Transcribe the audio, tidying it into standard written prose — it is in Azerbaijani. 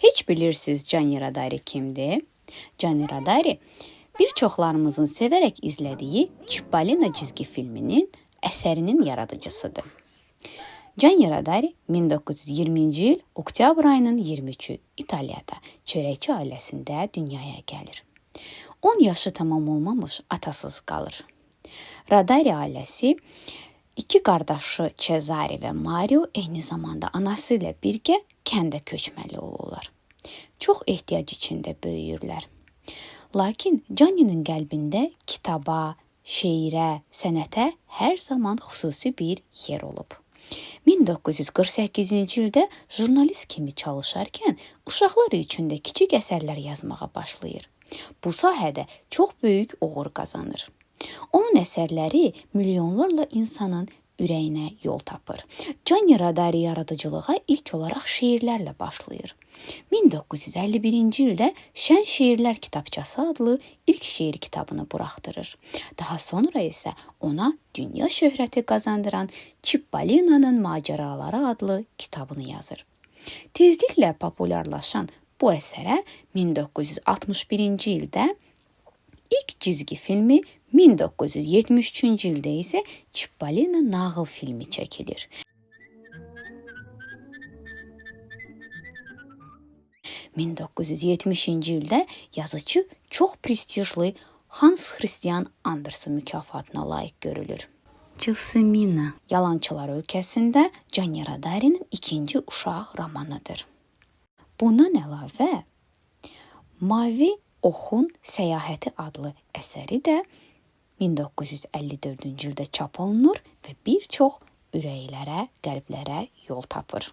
Heç bilirsiniz Gianni Rodari kimdir? Gianni Rodari bir çoxlarımızın sevərək izlədiyi Çippolino cizgi filminin əsərinin yaradıcısıdır. Gianni Rodari 1920-ci il oktyabr ayının 23-ü İtaliyada çörəkçi ailəsində dünyaya gəlir. 10 yaşı tamam olmamış atasız qalır. Rodari ailəsi iki qardaşı Cesare və Mario eyni zamanda anası ilə birgə kəndə köçməli olurlar. Çox ehtiyac içində böyüyürlər. Lakin Gianninin qəlbində kitaba, şeirə, sənətə hər zaman xüsusi bir yer olub. 1948-ci ildə jurnalist kimi çalışarkən uşaqlar üçün də kiçik əsərlər yazmağa başlayır. Bu sahədə çox böyük uğur qazanır. Onun əsərləri milyonlarla insanın ürəyinə yol tapır. Gianni Rodari yaradıcılığa ilk olaraq şeirlərlə başlayır. 1951-ci ildə Şən Şeirlər Kitabçası adlı ilk şeir kitabını buraxdırır. Daha sonra isə ona dünya şöhrəti qazandıran Çippolinonun Macəraları adlı kitabını yazır. Tezliklə populyarlaşan bu əsərə 1961-ci ildə ilk cizgi filmi, 1973-cü ildə isə Çippolino nağıl filmi çəkilir. 1970-ci ildə yazıçı çox prestijli Hans Christian Andersen mükafatına layiq görülür. Gelsomina Yalançılar ölkəsində Gianni Rodarinin ikinci uşaq romanıdır. Bundan əlavə Mavi Oxun Səyahəti adlı əsəri də 1954-cü ildə çap olunur və bir çox ürəklərə, qəlblərə yol tapır.